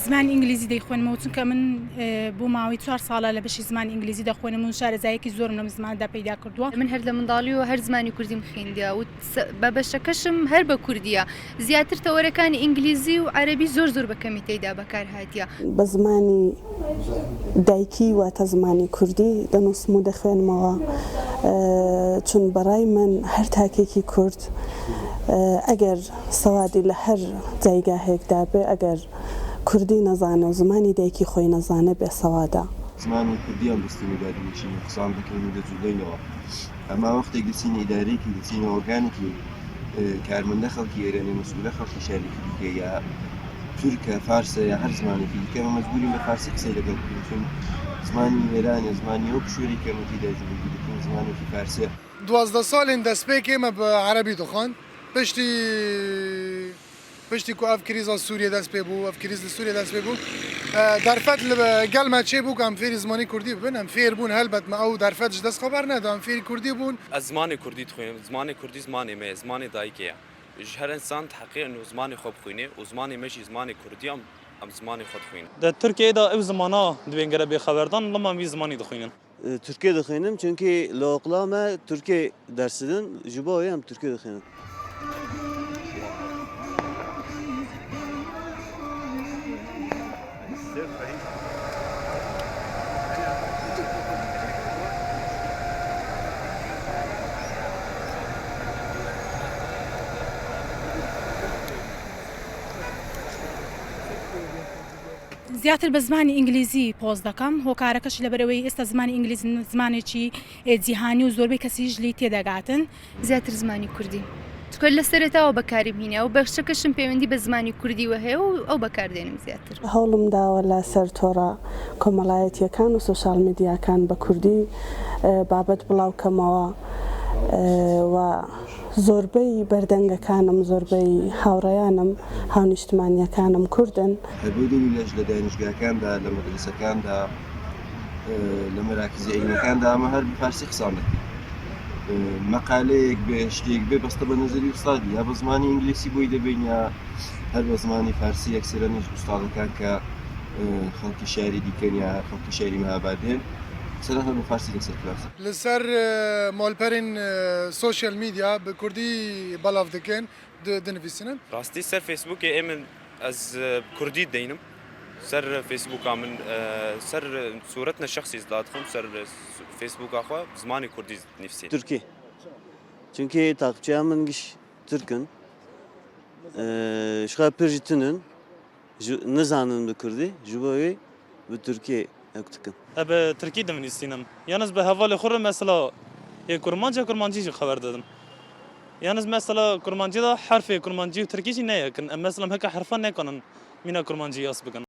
زمانی ئینگلیزی دەیخوێنمەوە چونکە من بۆ ماوەی چوار ساڵە لە بەشی زمانی ئینگلیزی دەخوێنم و شارەزایەکی زۆرم لەم زماندا پەیدا کردووە. من هەر لە منداڵیەوە هەر زمانی کوردیم خوێندیە و بە بەشەکەشم هەر بە کوردیە زیاتر تەوەرەکانی ئینگلیزی و عەرەبی زۆر زۆر بە کەمی تێیدا بەکار هاتیە. بە زمانی دایکی واتە زمانی کوردی دەنووسم و دەخوێنمەوە، چون بە ڕای من هەر تاکێکی کورد ئەگەر سەوادی لە هەر جایگاهێکدا بێ ئەگەر کوردی نەزانێ و زمانی دایکی خۆی نەزانێ بێ سەوادە. زمانی کوردی هەڵدەستین و دادەنیشین و قسان دەکەین و دەجووڵێینەوە. ئەما وەختێک دەچینە ئیدارەیەکی دەچینە ئۆرگانێکی کارمەندە خەڵکی ئێرانێ مەسئولە خەڵکی شارێکی دیکە یا تورکە فارسە یا هەر زمانێکی دیکە ئێمە مەجبوورین بە فارسی قسەی لەگەڵ بکەین چون زمانی ئێرانە زمانی ئەو کشوەرەی کە ئێمە تێیدا زندگی دەکەین زمانێکی فارسیە. 12 ساڵên destpêkê me bi erebî dixwend. Piştî Piştî ku ev krîza Sûriyê dest pê bû, ev krîz li Sûriyê dest pê bû, derfet li gel me çêbû ku em fêrî zimanê kurdî bibin. Em fêr bûn helbet me ew derfet ji dest xwe berneda, em fêrî kurdî bûn. Ez zimanê kurdî dixwînim. Zimanê kurdî zimanê me ye, zimanê dayikê ye. Ji her însan heqê ino zimanê xwe bixwînê û zimanê me jî zimanê kurdî ye, em zimanê xwe dixwînin. Di Tirkiyeyê de ew zimana dibên gere bê xeberdan, loma em wî zimanî dixwînin. Tirkî dixwînim çunkî li oqla me Tirkî ders didin ji bo wê em Tirkî dixwînin. زیاتر بە زمانی ئینگلیزی پۆست دەکەم، هۆکارەکەشی لەبەرئەوەی ئێستا زمانی ئینگلیزی زمانێکی جیهانی و زۆربەی کەسیش لێی تێدەگاتن. زیاتر زمانی کوردی چونکە لە سەرەتاوە بەکاریم هیناوە و بەخشەکەشم پەیوەندی بە زمانی کوردیوە هەیە و ئەو بەکار دێنم زیاتر. هەوڵم داوە لە سەر تۆڕە کۆمەڵایەتییەکان و سۆشیال میدیاکان بە کوردی بابەت بڵاو کەمەوە و زۆربەی بەردەنگەکانم، زۆربەی هاوڕێیانم، هاونیشتمانییەکانم کوردن. هەر بەو دەلیلەش لە دانیشگاکاندا، لە مەدرەسەکاندا، لە مەراکزی عیلمیەکاندا ئەمە هەر بە فارسی قسان دەکەین. مەقالەیەک بێ شتێک بێ بەستە بە نەزەری ئوستادی یا بە زمانی ئینگلیسی بۆی دەبین یا هەر بە زمانی فارسی ئەکسەرەنیش ئوستادەکان کە خەڵکی شاری دیکەن یا خەڵکی شاری مەهابادێن ئەکسەرەن هەر بە فارسی لەسەر کلاس. لەسەر ماڵپەرên سۆشیال میدیا bi kurdî belav dikin dinivîsinin. Rastî ser Facebookê ê min ez bi kurdî dideynim. Ser Facebooka min ser sûretine şexsî ez dadixim ser Facebooka xwe bi zimanê kurdî dinivîsînim. Tirkî. Çunkî takipçiya min giş Tirk in. Ji xwe pir jî tun in. Ji nizanin bi kurdî ji bo wê bi tirkî ew dikim. Ez bi tirkî divinîsînim. Yan ez bi hevalê xwe re mesela yê kurmanc ya kurmancî jî xeber didim. Yan ez mesela kurmancî de herfê kurmancî û tirkî jî ne yek in. Em mesela heke herfan nekanin mîna kurmancî yas bikin.